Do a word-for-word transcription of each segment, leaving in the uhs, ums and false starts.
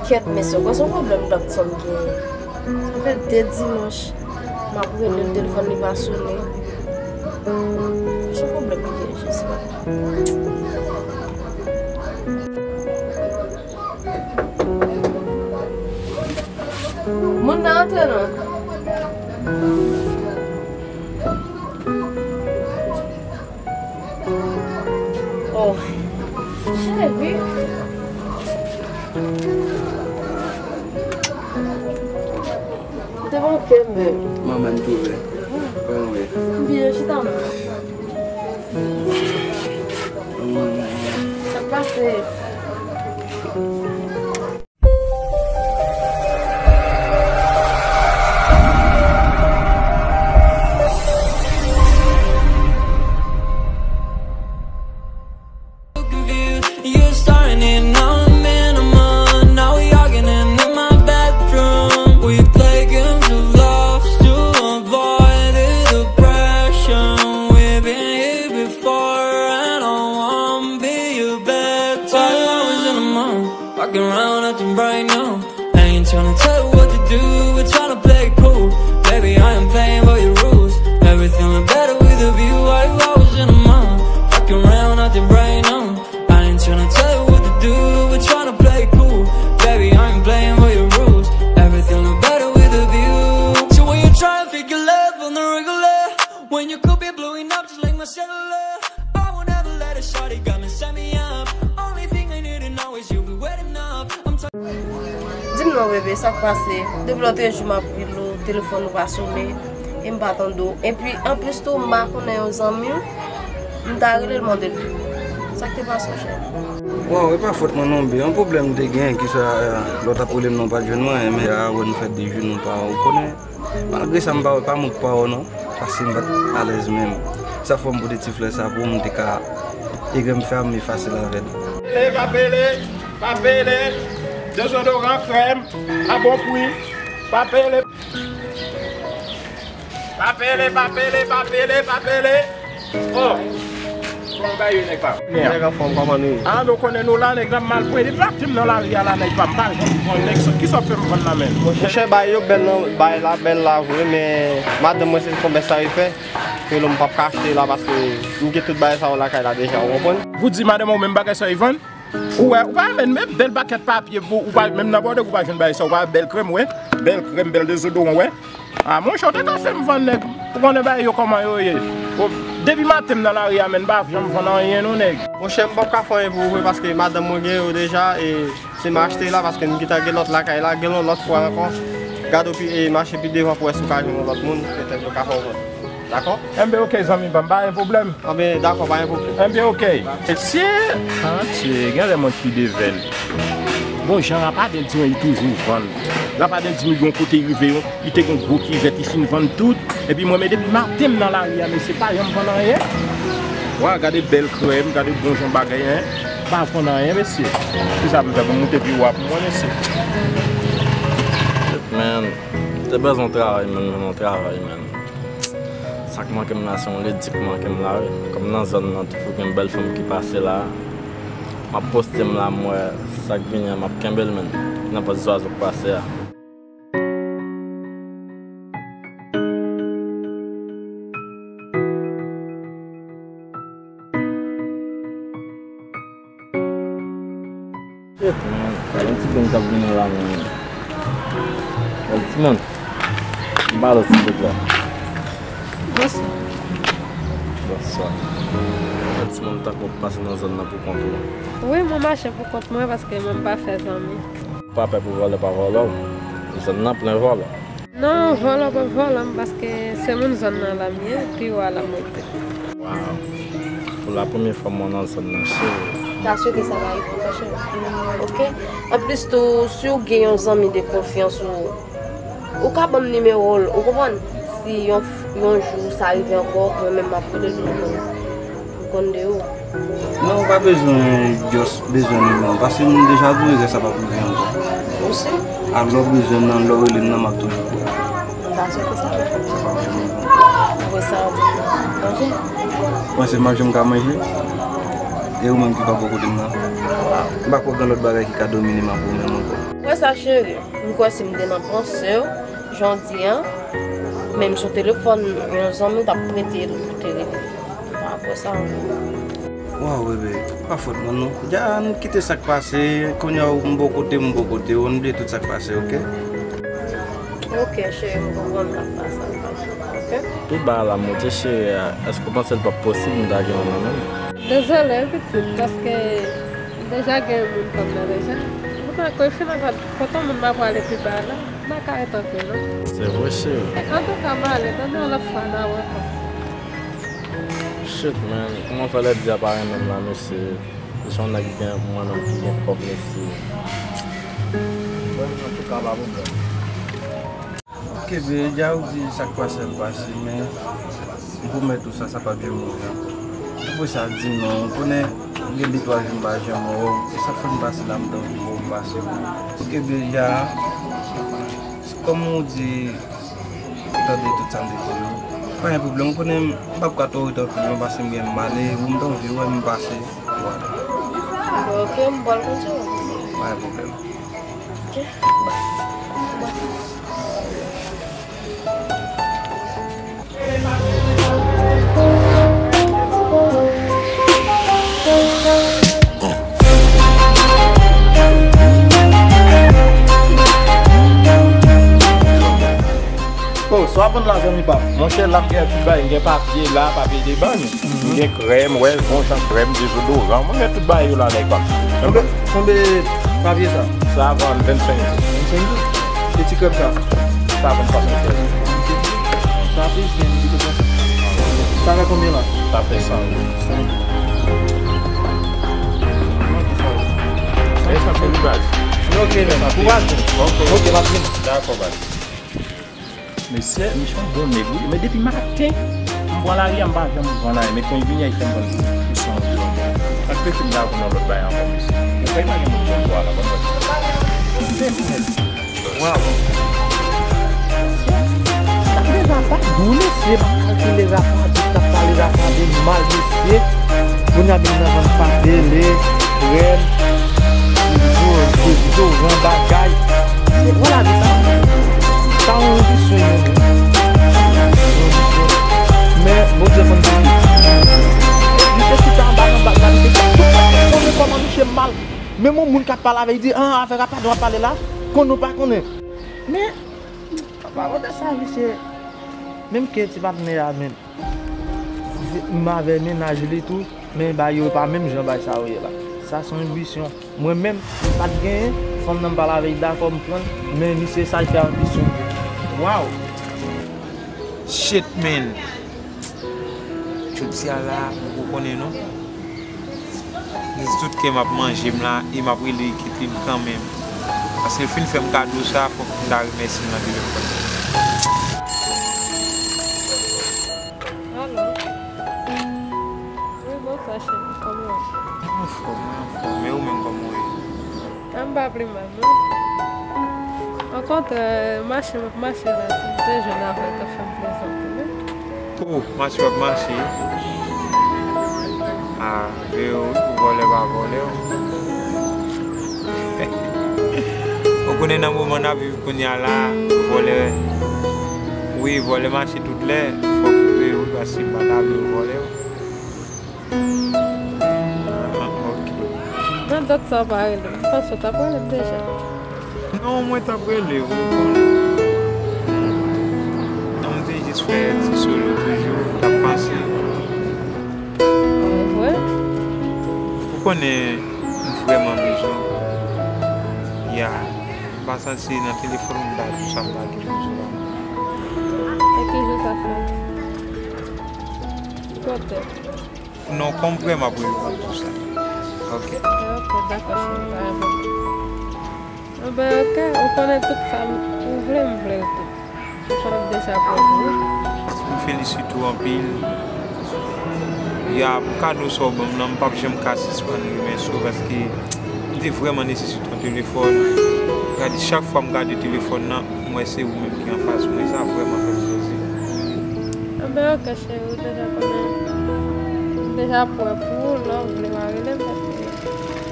Kèt, mesye, w kwè se yon pwoblèm Dòk Sam genyen? Sa fè de dimanch m ap rele l, telefòn li pa sone. Se yon pwoblèm li genyen, Jessica. Moun nan antre non. Oh. Cheri. Ou te manke m, bebe. Manman m tou byen. Kòman w ye? M byen, chita menm. Sa k pase? You're starting in on minimum. Now we arguing in my bedroom. We play games of love to avoid the depression. We've been here before, and I won't be your bed. Five hours in a month, walking around acting brand new. I ain't tryna tell you what to do, we're tryna play it cool. Baby, I am playing by your rules. Everything look better with a view. Why you always in a mood? Fuck around, I think right now. I ain't tryna tell you what to do, we're tryna play it cool. Baby, I ain't playing by your rules. Everything look better with a view. So when you try and fake your love on the regular, when you could be blowing up just like my cellular. I won't ever let a shorty come and set me up. Only thing I need to know is you be wet enough. I'm Di m non, bebe, sa k pase? Depi lòtrejou m ap rele w, telefòn ou pa sone, e m pa tande w. Epi, anplis tou, m pa konnen yon zanmi w, m ta rele l mande l. Sa k te pase w, chè? Waw, e pa fòt mwen non, bebe. Yon pwoblèm m te gen, kisa, lè w t ap rele m nan, w pa t jwenn mwen, men a, wè nou fè de jou nou pa, ou konnen. Malgre sa, m pa wè, pa mank pa wè w non, paske m pa t alèz menm. Sa fè m pote ti flè sa pou w, m te ka, e grenn m fè m efase l avè l. Pele, pa pele, pa pele, dezodoran, krèm, a bon pri, pa pele. Pa pele, pa pele, pa pele, pa pele. Oh! Kòman bagay yo, nèg pa m? Nèg anfòm, kòman nou ye? Ah, nou konnen nou la, nèg la mal pwede. Depi maten m nan lari a la, nèg pa m, m pa janm vann nèg. Kisa w fè m vann la menm? Monchè, bagay yo bèl nan, bagay la bèl la vre, men madanm mwen se konbès sa li fè. Ke lò m p ap ka achte la paske m gen tout bagay sa yo lakay la deja, ou konprann? Ou di madanm ou menm bagay sa li vann? Ou wè, ou pa menm, menm bèl pakèt papye pou, ou pa menm nan bòdè, ou pa jwenn bagay sa, ou pa bèl krèm, wè. Bèl krèm, bèl dezodoran, wè. Ah, monchè, w te ka fè m vann nèg. Ou konnen bagay yo kòman yo ye. Bon, depi maten m nan lari a, men m pa janm vann anyen non, nèg. Monchè, m p ap ka fè anyen pou ou vre, paske madanm mwen gen yo deja, e se m achte la, paske m gentan gen lòt lakay la, gen yon lòt fwa ankò. Gade w pi, e mache pi devan pou wè si w ka jwenn yon lòt moun, petèt yo ka fè w vant. Dakò? Enben, oke, zanmi pa m, pa gen pwoblèm. Enben, dakò, pa gen pwoblèm. Enben, oke. Mesye, ah, mesye, gen lè mwen pi devèl. Bon, jan Rapaden di mwen, li toujou vann. Rapaden di m, yon kote rive, yon, li te gen yon gwo kivèt, li fin vann tout. Epi mwen, men depi maten m nan lari a, mesye, pa janm vann anyen. Wa, gade bèl krèm, gade bon jan bagay, en. Pa vann anyen, mesye. Kisa pou m fè pou m moute pi wo a pou mwen, mesye? Man, te bezwen travay, man, jwenn yon travay, man. Sa k manke m la, se yon ledi k manke m la, wi. Kòm nan zòn nan, toujou gen bèl fanm ki pase la. M ap poste m la, m wè sa k vini an, m ap kenbe l, man. Nenpòt zwazo k pase a. Shit, man. Yon ti moun k ap vini la, man. Yon ti moun. M pale ti bout la. Bonswa. Bonswa. Yon ti moun tankou w pase nan zòn nan pou kont ou. Wi, mwen mache pou kont mwen paske mwen m pa fè zanmi. Pa pè pou vòlè pa vòlè w. Zòn nan plen vòlè. Non, vòlò p ap vòlò m, paske se moun zòn nan la m ye, pi wo a la m rete. Waw. Pou la premye fwa m wè w nan zòn nan, cheri. Ta swete sa pa rive ankò, cheri. Oke? Anplis tou, si w gen yon zanmi de konfyans ou, ou ka ban m nimewo l, ou konprann? Si yon, yon jou sa rive ankò, mwen menm m ap rele l pou mwen. M konn de ou. Non, ou pa bezwen, just bezwen nimewo m, paske m deja di w erè sa p ap rive ankò. Ou si? A lè w bezwen m nan, lè w rele m nan, m ap toujou prè. M ta swete sa pou ou. Apre sa, w ap manje? Ou panse m ap janm ka manje? E ou menm ki pa bò kote m nan? M pa kwè gen lòt bagay ki ka domine m ak ou menm ankò. Wè sa, cheri. M kwè si m te nan panse w, jan w di an, menm sou telefòn, yon zanmi w t ap prete l pou te rele. M pa kwè sa ankò. Waw, bebe, pa fòt mwen non. Dja, ann kite sa k pase, kounye a ou m bò kote, m bò kote w, ann bliye tout sa k pase, oke? Ok, cheri, m konprann, m ap fè sa, m ap fè sa, ok? Tout bagay la monte, cheri, èske w panse l p ap posib m ta gen yon nan menm? Dezole, wi, pitit, paske m deja gen yon moun kòm nan deja. Mwen kwè, finalman, kote moun m ap prale pi ba la, m pa ka ret ankò, non. Se vre, cheri. Antouka, m ale, tande yon lòt fwa, n a wè ankò. Shit, man. Kòman fè lè di a pa renmen m la, mesye? Se yon nèg ki gen, mwen menm ki gen kòb, mesye. Bon, antouka, pa pwoblèm. Ok, bebe, dja ou di sa k pase l pase, men m pwomèt ou sa, sa p ap janm rive ankò. Ou pwese di non, ou konnen gen de twa jou m pa janm wè w, e sa fè m pase la, m t anvi wè w, m pase w. Ok, bebe, dja, kòm ou di, ou tande tout sa m te di yo. Pa gen pwoblèm, ou konnen m p ap ka twò rete anpil non, paske m gen m ale, ou m t anvi wè m pase. Voilà. Ok, m pral kontinye. Pa gen pwoblèm. Ok. Oh, sa w ap vann la, zanmi pa m? Monchè, la m gen tout bagay, m gen papye la, papye de bann. M gen krèm, wè, bon jan krèm, dezodoran. Mwen gen tout bagay yo la, nèg pa m. Konbe, konbe papye sa? Sa a vann vennsenk goud. Vennsenk goud? E ti krèm sa? Sa a vann swasanntrèz goud. Ok. Sa a plis, men, di konsa. Sa fè konbyen la? Sa fè san goud. San goud. Mwen ki sa yo. E sa fè li baz. Ok, men. Kouraj. Ok. Ok, m ap vini. Dakò, baz. Mesye, misye yon bon nèg, wi. Men depi maten, m pran lari a, m pa janm jwenn anyen. Men kon l vini a, li fè m konn pou san goud ankò. Sa k fè ke m ta konn yon lòt bagay ankò, mesye. Ou kwè pa gen moun jwenn twa la, ban m wè. Waw. Sa deja pa bon, mesye, pa kalkile rapò, di t ap pale rapò de mal, mesye. Kounye a, vin nan vann papye, krèm, dezodoran, bagay. Se, vwala, se sa. Sa yon vizyon, yon vizyon. Yon vizyon. Men, Bondye konn tout. Misye chita anba nan bal la, misye di, tout moun konnen kòman misye mal. Menm yon moun k ap pale avè l, di, ah, afè rapadon w ap pale la, konn ou pa konnen. Men, an palan de sa, misye, menm ke ti patnè a, menm. M avè mennaj li tou, men bagay yo pa menm jan bagay sa yo ye la. Sa se yon enbisyon. Mwen menm, m pa t genyen, fanm nan m pale avè l dakò m pran l, men misye sa l fè enbisyon. Waw! Shit, man! Jodi a la, m poko konnen non. Gen tout ke m ap manje m la, e m ap rele Ketlin kanmenm. Paske l fin fè m kado sa, fòk m ta remèsye l nan telefòn. Alo. Wi, bonswa, cheri. Kòman w ye? Anfòm, anfòm. E ou menm, kòman w ye? A, m pa pi mal, non. Okontrè, mache m ap mache la, si m te jwenn avè l, t ap fè m plezi anpil, wi. Oh, mache w ap mache. A, vre wi, vòlè pa vòlè, wi. Ou konnen nan moman n ap viv kounye a la, vòlè, wi, vòlè mache tout lè, fòk vre wi, paske m pa ta vle w vòlè, wi. Ah, ok. Nan dat sa w pa rele m, m panse w t ap rele m deja. Non, mwen t ap rele w, ou konnen. Non, m te jis fè ti solo toujou, t ap panse. Mwen vre? Ou konnen m vrèman bezwen w. Ya, m pa santi nan telefòn m ta di w sa m ta di w sou la. E ki jou sa fè? Ki kote? Non, konprann m ap rele w pou sa. Ok. Ok, dakò, cheri, pa gen pwoblèm. Anben, ok, ou konnen tout sa m, ou vle, m vle l tou. Ou konnen m deja pran pou ou. M felisite w anpil. Ya, pou kado sa w ban m nan, m p ap janm ka sispann remèsye w paske m te vrèman nesesite yon telefòn. Gade, chak fwa m gade telefòn nan, m wè se ou menm ki anfas mwen, sa vrèman fè m plezi. Anben, ok, cheri, ou deja konnen. M deja prè pou ou, lè w vle w a rele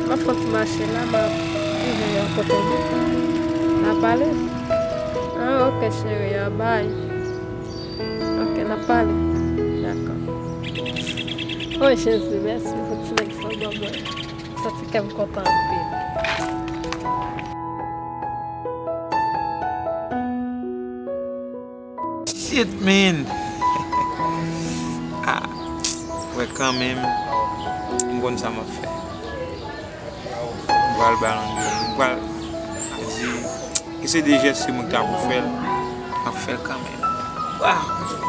M ap fè yon ti mache la, m ap rive yon kote nou. N a pale. Ah, ok, cheri, ah, bye. Ok, n a pale. Dakò. Oh, Jezi, mèsi pou ti nèg sa w ban mwen. Santi kè m kontan anpil. Shit, man. Ah, wè kanmenm, m konn sa m ap fè. M pral ba l yon, m pral di, e se de jès ke mwen ta pou fè l, m ap fè l kanmenm. Waw!